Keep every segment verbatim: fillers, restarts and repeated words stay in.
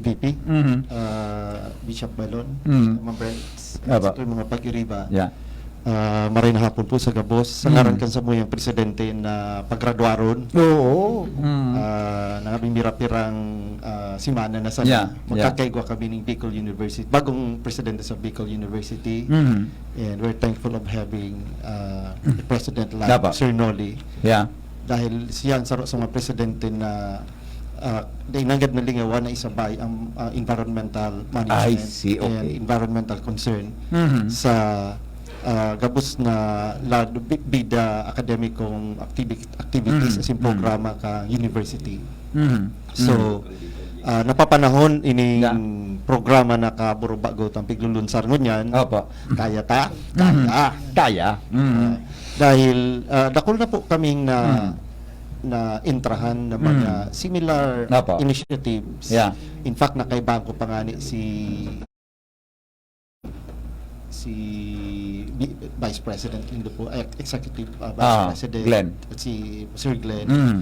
P P, Mhm. ah, Bishop Balon, Mm. Ma'am Brent, Aba. sa mga pag-iriba. Yeah. Ah, maray na hapon po sa gabos. Sa Mm. ngaran kan samuyang presidente na paggraduaron, Oo. Mm. ah, nangabing mirapirang ah, semana na sana, Yeah, yeah. magkakaigwa kami ning Bicol University, bagong presidente sa Bicol University. Mhm. And we're thankful of having uh, the president like Dapat. Sir Nolly. Yeah. Dahil siya ang saro sa mga presidente na uh, dahil nanggad na lingawan na isabay ang uh, environmental management I see, and okay. environmental concern Mhm. sa uh, gabos na lado bi- bida akademikong activi- activities Mhm. asin Mhm. programa ka university. Mhm. So, ah, napapanahon ining Yeah. programa na kaburubago tang piglulunsar ngunyan. Opo. Kaya ta? Mhm. Kaya. Kaya. Mhm. Ah, dahil ah, dakul na po kaming na Mhm. na intrahan na mga Mhm. similar Opo. initiatives. Yeah. In fact, nakaibahan ko pa nga ni si si Vi- Vice President Lindo po, eh, Executive uh, Vice Ah, President Glenn. at si Sir Glenn Mhm.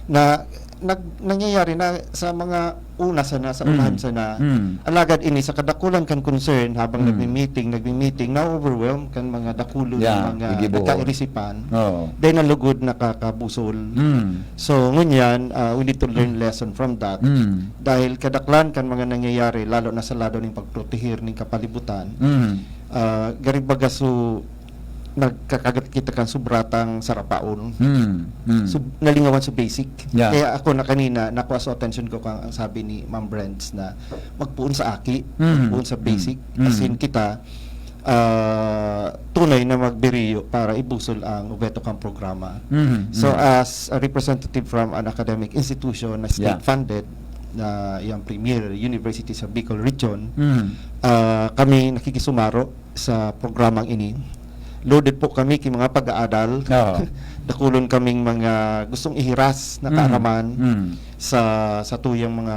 na nag, nangyayari na sa mga una sana, sa Mm. unahan sana. Mm. Alagad ini sa kadakulan kan concern habang Mm. nagmi-meeting, nagmi-meeting, na-overwhelm kan mga dakulon, Yeah, mga gigibo. nagkairisipan. Oo. Dahil nalugod nakakabusol. Mm. So, ngunyan, uh, we need to learn lesson from that. Mm. Dahil kadaklan kan mga nangyayari, lalo na sa lado ning pagproteher ning kapalibutan, Mm. ah, garibaga so, nagkakagat kita kan sobratang sarapaon. Mm. Mm. So, nalingawan sa basic. Yeah. Kaya ako na kanina, nakuha sa attention ko kang ang sabi ni Ma'am Brents na magpuon sa aki, Mm. magpuon sa Mm. basic. Mm. As in kita, ah, tunay na magbiriyo para ibusol ang obheto kang programa. Mm. So, Mm. as a representative from an academic institution na Yeah. state-funded, na yung premier university sa Bicol Region, Mm. ah, kami nakikisumaro sa programang ini. Loaded po kami ki mga pag-aadal. Oo. Dakulon kaming mga gustong ihiras na Mm. kaaraman Mm. sa sa tuyang mga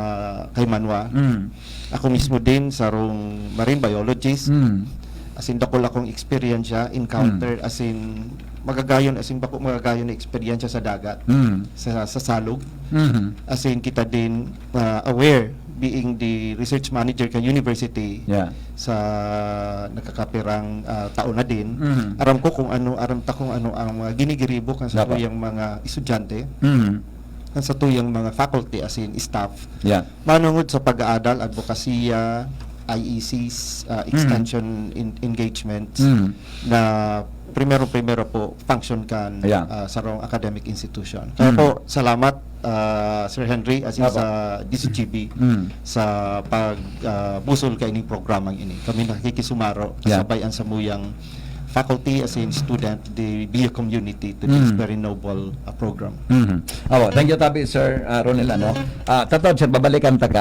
kaimanwa. Mm. Ako mismo din, sarong marine biologist. Mm. As in, dakul akong eksperyensya, encounter, Mm. as in, magagayon, as in, bako magagayon na eksperyensya sa dagat, Mm. sa, sa salog. Mm. As in, kita din uh, aware, being the research manager kan university Yeah. sa nakakapirang uh, taon na din. Mm. Aram ko kung ano, aram ta kung ano ang mga ginigiribo kan sa Napa. tuyang mga estudyante, Mm. kan sa tuyang mga faculty, as in, staff. Yeah. Manungod sa pag-aadal, advokasya, I E Cs, uh, Mm. extension in- engagements, Mm. na primero-primero po function kan Yeah. uh, sarong academic institution. Kaya Mm. po, salamat uh, Sir Henry, as in Apo. sa D C G B, Mm. sa pag uh, busol kaining programang ini. Kami nakikisumaro, Yeah. kasabay ang samuyang faculty, as in student, the B U community to this Mm. very noble uh, program. Mhm. Awa, thank you tabi, Sir, ah, Ronel, ano? Ah, tatod, sir, babalikan ta ka.